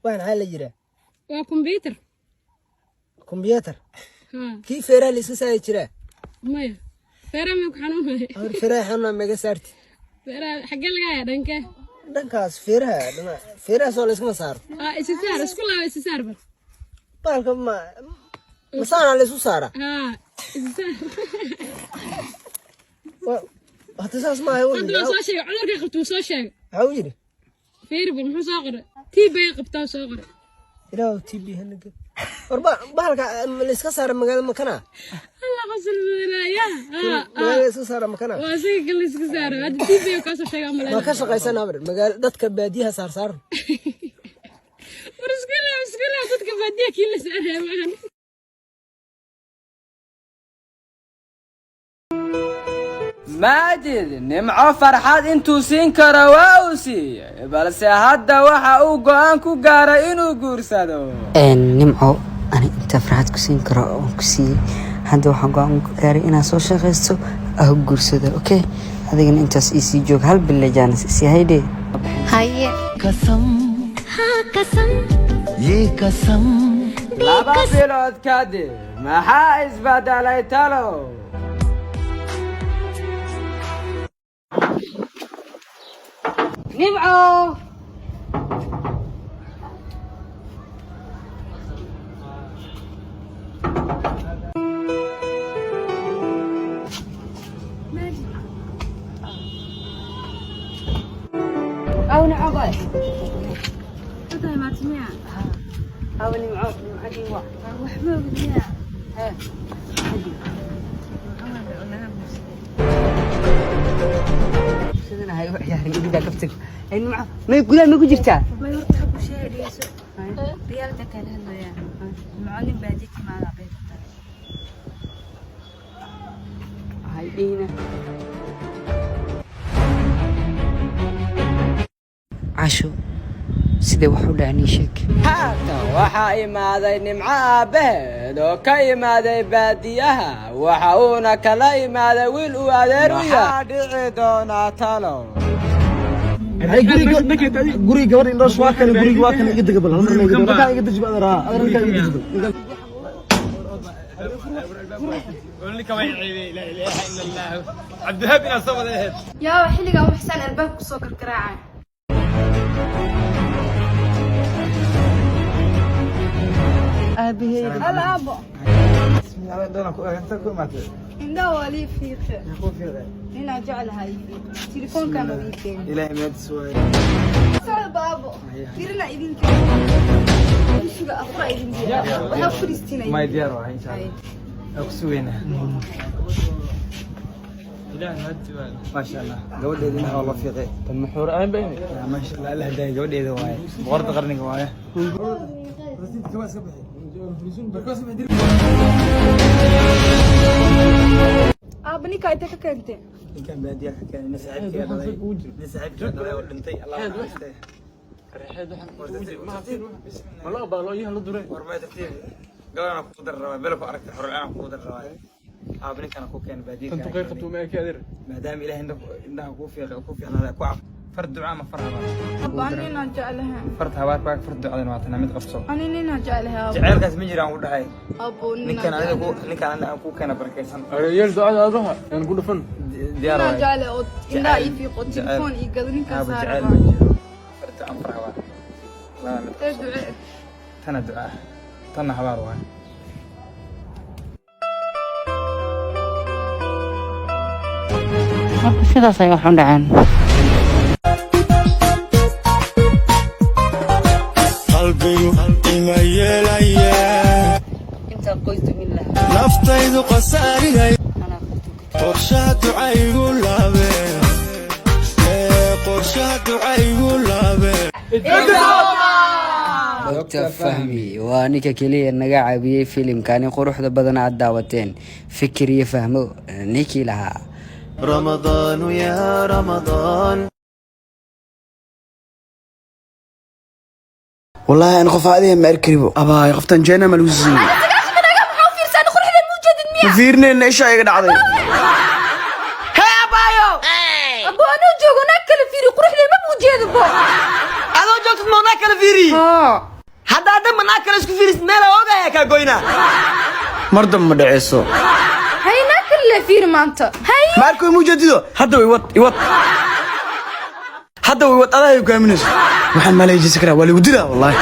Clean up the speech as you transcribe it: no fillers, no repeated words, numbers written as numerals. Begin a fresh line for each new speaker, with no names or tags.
Waan maxaa la yiraa?
Waa kombyuutar.
Kombyuutar?
Haa.
Kii feeraha la iska saari jiraa?
Maya, feeraha may ku xanuunaya?
Hor feeraha xanuuna mega saarti.
Feeraha xaggee laga hayaa? Dhankee?
Dhankaas feeraha, feerahaas oo la iskama saaro.
Aa, isi saar, isku laaba, isi saar bal.
Baalka ma masaana la isu saaraa?
Haa, isi saar.
Hata saas maaha.
Hadda waa soo sheegay cudurkay qabta, wuu soo sheegay.
Maxaa u yidhi?
Fiiri bal muxuu soo qoray. TB qabtaa soo qoray.
Ilaahu TB hanaga. War bahalka la iska saara magaalada makana?
Allah, qosol badanaa yaa.
Magaalada la iska saara makana?
Waa isaga kan la iska saaro. Hadda TB kaasoo sheega.
Ma
maleyna
ka shaqaysan habar magaala dadka baadiyaha saar saaran.
War isku laab, isku laab. Dadka baadiyaha kii la saaraya maahan.
Maajid Nimco farxad intuu siin karo waa uu siiyey, balse hadda waxa uu go'aan ku gaaray inuu guursado.
Nimco, ani intaa farxad ku siin karo oon ku siiyey. Hadda waxaan go-aan ku gaaray inaan soo shaqaysto, ah guursado. Okay, adigana intaas iisii joog, hal bille jaanis isii haydhe.
Haye.
2 bilood kadib maxaa isbedelay talow?
Nimco. Aw, Nimco bay.
Hadda imaatay miya?
Aw, Nimco, Nimcadii waa.
Waxba ogid miya?
Hee. Sidana hay u ciyaarin, idigaa kaftig. Ay, Nimco, may gudaha ma ku jirtaa?
May, horta waxaa ku sheegayso reality kala hadlaya. Macallin baadiye ka imaada bay qabtaa.
Hay dhihina. Casho, sidee wax u dhacay? Ii sheeg.
Haatan waxaa imaaday Nimco aabbaheed oo ka imaaday baadiyaha, waxa uuna kala imaaday wiil uu adeer u yahay. Maxaa dhici doonaa talow?
Guriga gabadha indhoos waa kan, guriga waa kan. Iga dega bal, hal mar iga dega. Halkaan iga deji ba, adeer. Adeer, halkaan iga deji bal.
Cabdiwahaab inaad soo wada ahayd.
Yaa xilligan waxsaan albaabka kusoo gargaraacay?
Aabahey.
Hal aabo. Indhaha waa lii fiiqe. Ninaa jeclahay ii fiiqe. Telefoonkan uu ii keenay.
Ilaahay maadis waaye.
Socda baabo. Firina idin keenay. Suga afura idin diyaar. Waxaa ku fadhiistinay.
May, diyaar waay, insha Allah waa ku sugaynaa. Maasha Allah, gabadheeda indhaha waa loo fiiqay.
Tan maxuur aan bayni.
Maasha Allah, Allah hadaaya, gabadheeda waaye, boqorda qarniga waaye.
Aabo, ninkaa intee ka keentay?
Ninkan baadiyaha ka keenay, nin saaxiibkii dhalay, nin saaxiibkii dhalay oo dhintay, Allah u naxariistay.
Wala baa loo yahay la duray.
War may, tartiib. Gabadhana kugu dari rabaa, belo ku aragtay, xor aan kugu dari rabaa. Aab, ninkana ku keenay baadiyaha.
Tan tuqay qabto ma ka adeer.
Maadaama Ilaahay indhaha kuu fiiqay oo ku fiicnaaday, ku caf far ducaa ma far habaar?
Aabo, ani ninaa jeclahay.
Farta habaar baa, far ducadana waa tanaa, mid qabso.
Ani ninaa jeclahay, aabo.
Jaceylkaas ma jiraan u dhahay.
Aabo, ninaa
Ninkan aniga ku
jeclahay.
Ninkan aniga aan kuu keena barakaysan.
Areyeel ducada aadaha aan ku dhufan.
Diyaar
Ninaa
waay.
jeclahay oo indhaha ii fiiqo,
Jecel.
telefoon ii gado, ninkaas
Aabo,
aa
jecel
rabaa.
ma jiro. Far ducaa far habaar, labada mid
Ee
qabso.
ducee.
Tana ducaa, tanna habaar waay.
Marka sidaas ay wax u dhaceen.
Qalbigu ima yeelaya.
Intaan qoys dumin lahaa
Naftaydu khasaarinay.
Anaa ku tukatay.
Qorshaha ducaygu laabe ee qorshaha ducaygu laabe.
Dr Fahmi waa ninka keliya naga caawiyey filimkani quruxda badan aad daawateen. Fikir iyo fahmo ninkii lahaa.
رمضان يا رمضان.
Wallaahi aan qof adiga ma arkaribo, abaay. Qoftan jeena ma lagu siiyey? Ma fiirinayna, isha iga dhacday.
Abo, anuu joogo naag kala fiiri, quruxdeed ma muujeedo bo.
Adoo joogtid ma naag kala fiiri?
Haa.
dambe naag kale isku fiirisid meela ogaaya kaa goynaa.
Mar dambe ma dhaceyso.
Hay, naag kale le fiiri maanta, hay.
Ma arkoy, mujadido. Hadda way wad, iwad hadda, way wad. Adaa hogaaminayso. Waxaan maleejisi karaa, waa lagu dilaa wallahi.